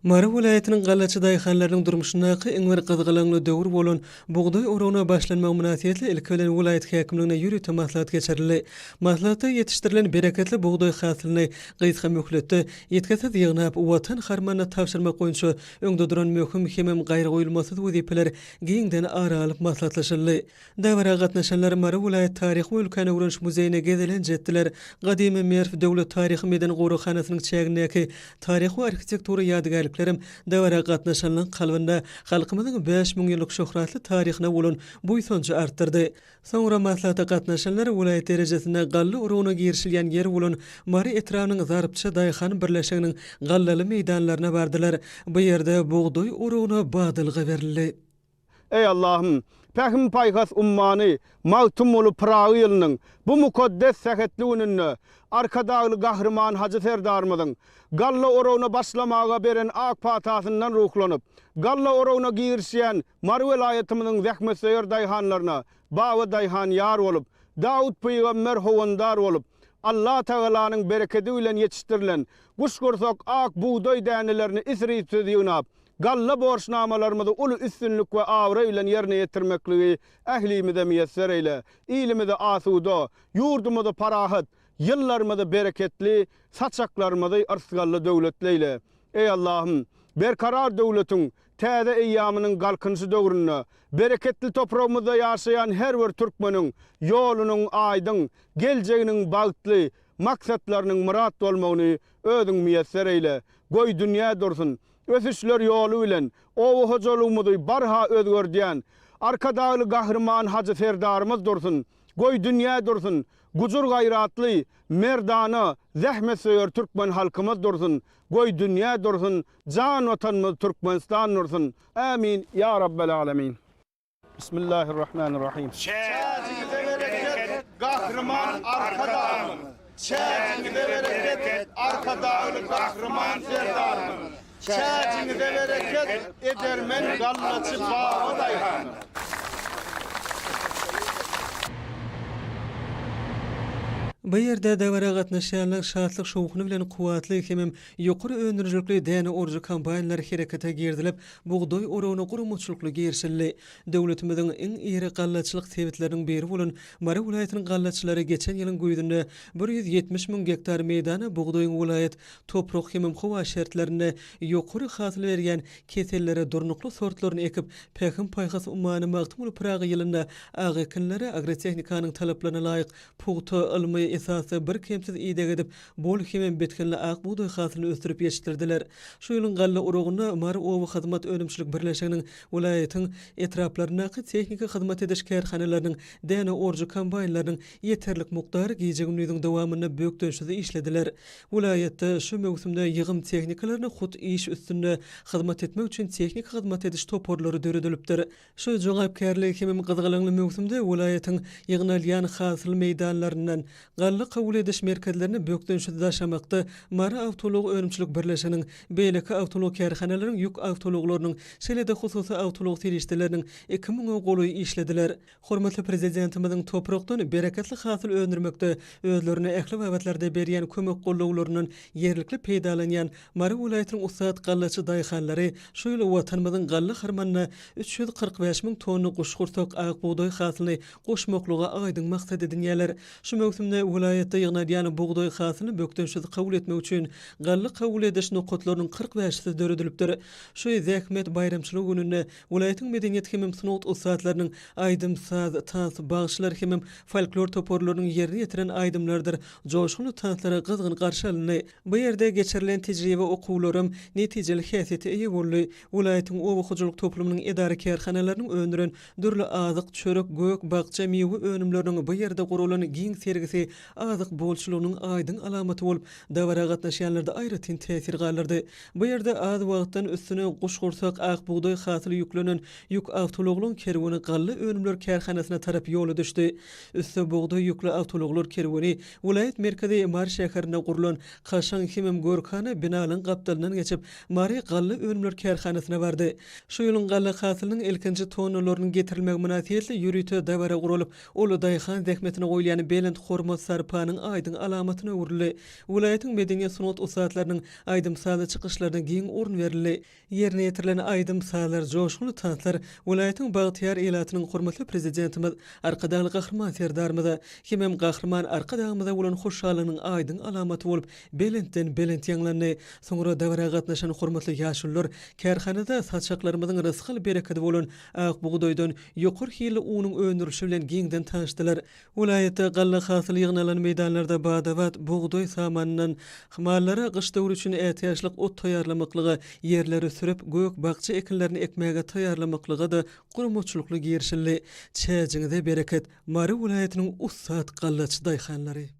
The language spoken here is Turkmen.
Mary welaýatynyň gallaçy daýhanlarynyň durmuşyndaky iň bir gyzgalaňly döwür bolan bugdaý oragyna başlanmagy mynasybetli ilki bilen welaýat häkimliginde ýörite maslahat geçirildi. Maslahatda ýetişdirilen bereketli bugdaý hasylyny gysga möhletde, ýitgisiz ýygnap, Watan harmanyna tabşyrmak boýunça öňde duran möhüm hemem gaýragoýulmasyz wezipeler giňden ara alyp maslahatlaşyldy. Dabara gatnaşanlar Mary welaýat taryhy we ülkäni öwreniş muzeýine gezelenç etdiler. Gadymy Merw döwlet taryhy-medeni goraghanasynyň çägindäki taryhy we arhitektura ýadygärliklerem dabara gatnaşanlaryň kalbynda halkymyzyň 5000 ýyllyk şöhratly taryhyna bolan buýsanjy artdyrdy. Soňra maslahata gatnaşanlar welaýat derejesinde galla oragyna girişilýän ýer bolan Mary etrabynyň Zarpçy daýhan birleşiginiň gallaly meýdanlaryna bardylar. Bu ýerde bugdaý oragyna badalga berildi. Eý, Allahym! Pähim-paýhas ummany Magtymguly Pyragy ýylynyň bu mukaddes sähetli gününde Arkadagly Gahryman Hajy Serdarymyzyň galla oragyna başlamaga beren ak patasyndan ruhlanyp, galla oragyna girişýän Mary welaýatymyzyň zähmetsöýer daýhanlaryna Baba daýhan ýar bolup, Dawut pygamber howandar bolup, Allatagalanyň berekedi bilen ýetişdirilen guşgursak ak bugdaý dänelerini isripsiz ýygnap, Galla borçnamalarymyzy uly üstünlik we abraý bilen ýerine ýetirmekligi ählimize miýesser eýle. Ilimizi asuda, ýurdumyzy parahat, ýyllarymyzy bereketli, saçaklarymyzy yrsgally döwletli eýle. Eý Allahym! Berkarar döwletiň täze eýýamynyň Galkynyşy döwründe bereketli topragymyzda ýaşaýan her bir türkmeniň ýolunyň aýdyň, geljeginiň bagtly, maksatlarynyň myrat bolmagyny Özüň miýesser eýle. Goý dünýä dursun! Ösüşler ýoly bilen oba hojalygymyzy barha özgerdýän Arkadagly Gahryman Hajy Serdarymyz dursun! Goý dünýä dursun! Gujur-gaýratly, merdana, zähmetsöýer türkmen halkymyz dursun! Goý dünýä dursun! Jan Watanymyz Türkmenistan dursun! Ämin! Ýa Rabbel Alemin! Bismillahirrahmanirrahim. Çäjiňize bereket Gahryman Arkadagymyz! Çäjiňize bereket Arkadagly Gahryman Serdarymyz! Çäjiňize bereket edermen gallaçy baba daýhanlar! Bu ýerde dabara gatnaşýanlar şatlyk-şowhuny bilen kuwwatly hemem ýokary öndürijilikli däne orujy kombaýnlar herekete girizilip, bugdaý oragyna guramaçylykly girişildi. Döwletimiziň iň iri gallaçylyk sebitleriniň biri bolan Mary welaýatynyň gallaçylary geçen ýylyň güýzünde 170 müň gektar meýdana bugdaýyň welaýat toprak hemem howa şertlerinde ýokary hasyl berýän kesellere durnukly sortlaryny ekip, Pähim-paýhas ummany Magtymguly Pyragy ýylynda ak ekinlere agrotehnikanyň talaplaryna laýyk pugta, ylmy esasda birkemsiz ideg edip, bol hemem bitginli ak bugdaý hasylyny ösdürip ýetişdirdiler. Şu ýylyň galla oragynda Mary oba hyzmat önümçilik birleşiginiň welaýatyň etraplaryndaky tehniki hyzmat ediş kärhanalarynyň däne orujy kombaýnlarynyň ýeterlik mukdary gije-gündiziň dowamynda bökdençsiz işlediler. Welaýatda şu möwsümde ýygym tehnikalaryna hut iş üstünde hyzmat etmek üçin tehniki hyzmat ediş toparlary döredilipdir. Şu jogapkärli hemem gyzgalaňly möwsümde welaýatyň ýygnalýan hasyl meýdanlaryndan galla kabul ediş merkezlerine bökdençsiz daşamakda Mary awtoulag önümçilik birleşiginiň, beýleki awtoulag kärhanalaryň ýük awtoulaglarynyň, şeýle-de hususy awtoulag serişdeleriniň iki müňe golaýy işlediler. Hormatly Prezidentimiziň toprakdan bereketli hasyl öndürmekde özlerine ähli babatlarda berýän kömek-gollawlaryndan ýerlikli peýdalanýan Mary welaýatynyň ussat gallaçy daýhanlary şu ýyl Watanymyzyň galla harmanyna 345 müň tonna guşgursak ak bugdaý hasylyny goşmaklygy aýdyň maksat edinýärler. Şu möwsümde welaýatda ýygnalýan bugdaý hasylyny bökdençsiz kabul etmek üçin galla kabul ediş nokatlarynyň kyrk bäşisi döredilipdir. Şu zähmet baýramçylygy gününde Welaýatyň medeniýet hemem sungat ussatlarynyň aýdym-saz, tans, bagşylar hemem folklor toparlarynyň ýerine ýetiren aýdymlarydyr joşgunly tanslary gyzgyn garşy alyndy. Bu ýerde geçirilen tejribe okuwlaram netijeli häsiýete eýe boldy. Welaýatyň oba hojalyk toplumynyň edara-kärhanalarynyň öndüren dürli azyk, çörek, gök, bakja, miwe önümleriniň bu ýerde guralan giň sergisi azyk bolçulygynyň aýdyň alamaty bolup, dabara gatnaşýanlarda aýratyn täsir galdyrdy. Bu ýerde az wagtdan üstüne guşgursak ak bugdaý hasyly ýüklenen ýük awtoulaglaryň kerweni galla önümler kärhanasyna tarap ýola düşdi. Üsti bugdaý ýükli awtoulaglar kerweni welaýat merkezi Mary şäherinde gurlan kaşaň hemem görkana binalaryň gapdalyndan geçip, Mary galla önümler kärhanasyna bardy. Şu ýylyň galla hasylynyň ilkinji tonnalarynyň getirilmegi mynasybetli ýörite dabara guralyp, ol daýhan zähmetine goýulýan belent hormat-sarpa. sarpanyň aýdyň alamatyna öwrüldi. Welaýatyň medeniýet-sungat ussatlarynyň aýdym-sazly çykyşlaryna giň orun berildi. Ýerine ýetirilen aýdym-sazlar, joşgunly tanslar welaýatyň bagtyýar ilatynyň hormatly Prezidentimiz Arkadagly Gahryman Serdarymyza hemem Gahryman Arkadagymyza bolan hoşallygynyň aýdyň alamaty bolup belentden-belent ýaňlandy. Soňra dabara gatnaşan hormatly ýaşulular kärhanada saçaklarymyzyň rysgal-berekedi bolan ak bugdaýdan ýokary hilli unuň öndürilişi bilen giňden tanyşdylar. Welaýatda galla hasyly ýygnalan meýdanlarda bada-bat bugdaý samanyndan mallara gyş döwri üçin ätiýaçlyk ot taýýarlamaklyga, ýerleri sürüp, gök-bakja ekinlerini ekmäge taýýarlamaklyga-da guramaçylykly girişildi. Çäjiňize bereket, Mary welaýatynyň ussat gallaçy daýhanlary!